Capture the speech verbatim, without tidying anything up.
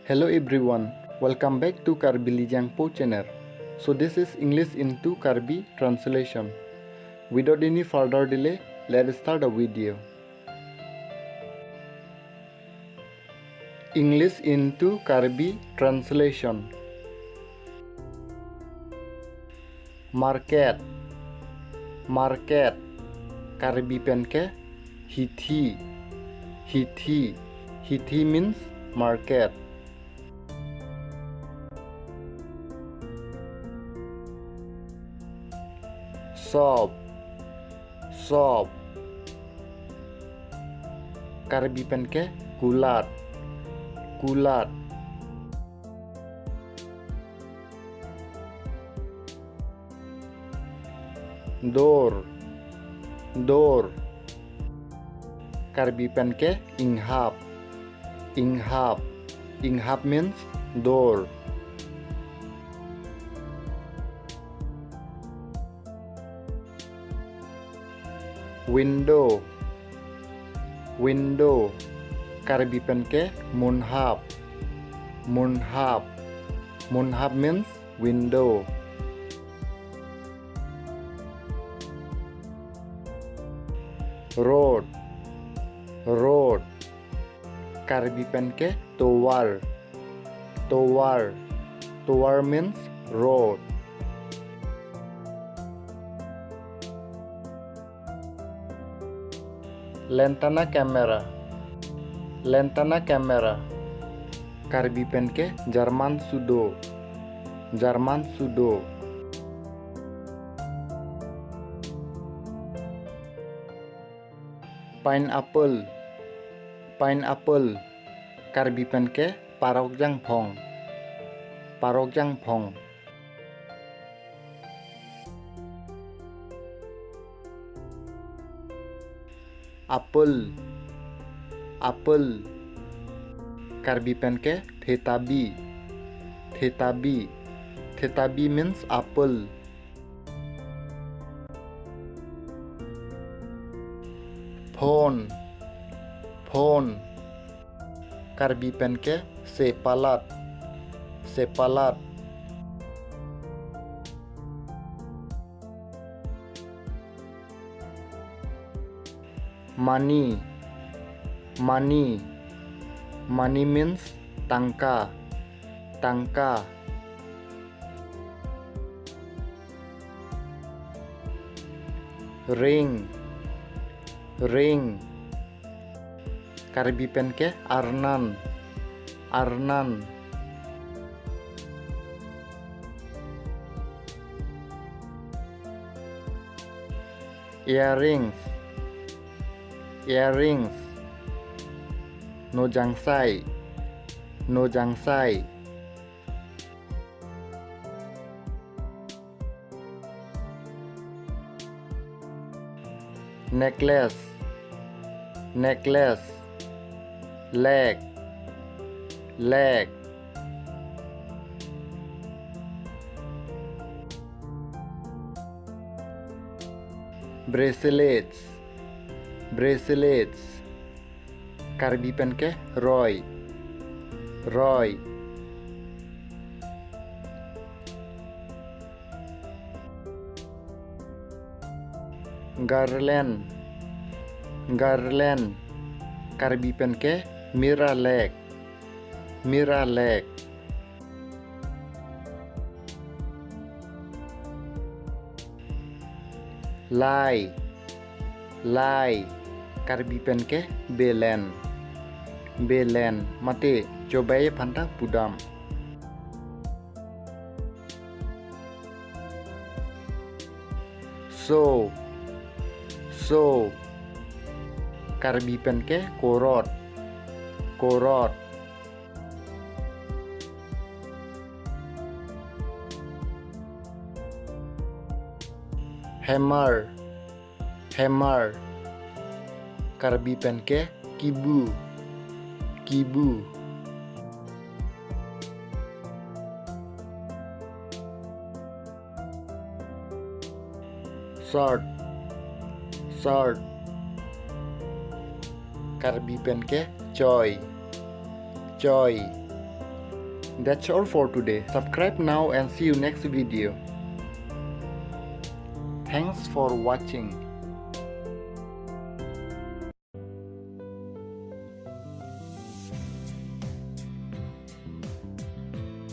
Hello everyone, welcome back to Karbi Lijangpo channel. So this is English into Karbi translation. Without any further delay, let's start the video. English into Karbi translation. Market. Market. Karbi pen ke hithi. Hithi. Hithi means market. Shop. Shop. Karbi pen ke kulat. Kulat. Door. Door. Karbi pen ke inghap. Inghap. Inghap means door. Window. Window. Karbi pen ke munhap. Munhap. Munhap means window. Road. Road. Karbi pen ke tovar. Tovar. Tovar means road. Lantana camera. Lantana camera. Karbi pen ke jarman sudo. Jarman sudo. Pineapple. Pineapple. Karbi pen ke parok jangphong. Parok jangphong. Apple. Apple. Karbi pen ke thetabi. Thetabi. Thetabi means apple. Phone. Phone. Karbi pen ke sepalat. Sepalat. Money. Money. Money means tangka. Tangka. Ring. Ring. Karbi pen ke arnan. Arnan. Earrings. Earrings. Nojangsai. Nojangsai. Necklace. Necklace. Leg. Leg. Bracelets. Bracelets. Karbi pen ke roi. Roi. Garland. Garland. Karbi pen ke miralek. Miralek. Lai. Lai. Karbi pen ke belen. Belen. Mate chobai aphan ta pudam. Sew. Sew. Karbi pen ke korot. Korot. Hammer. Hammer. Karbi pen ke kibu. Kibu. Shirt. Shirt. Karbi pen ke choi. Choi. That's all for today. Subscribe now and see you next video. Thanks for watching.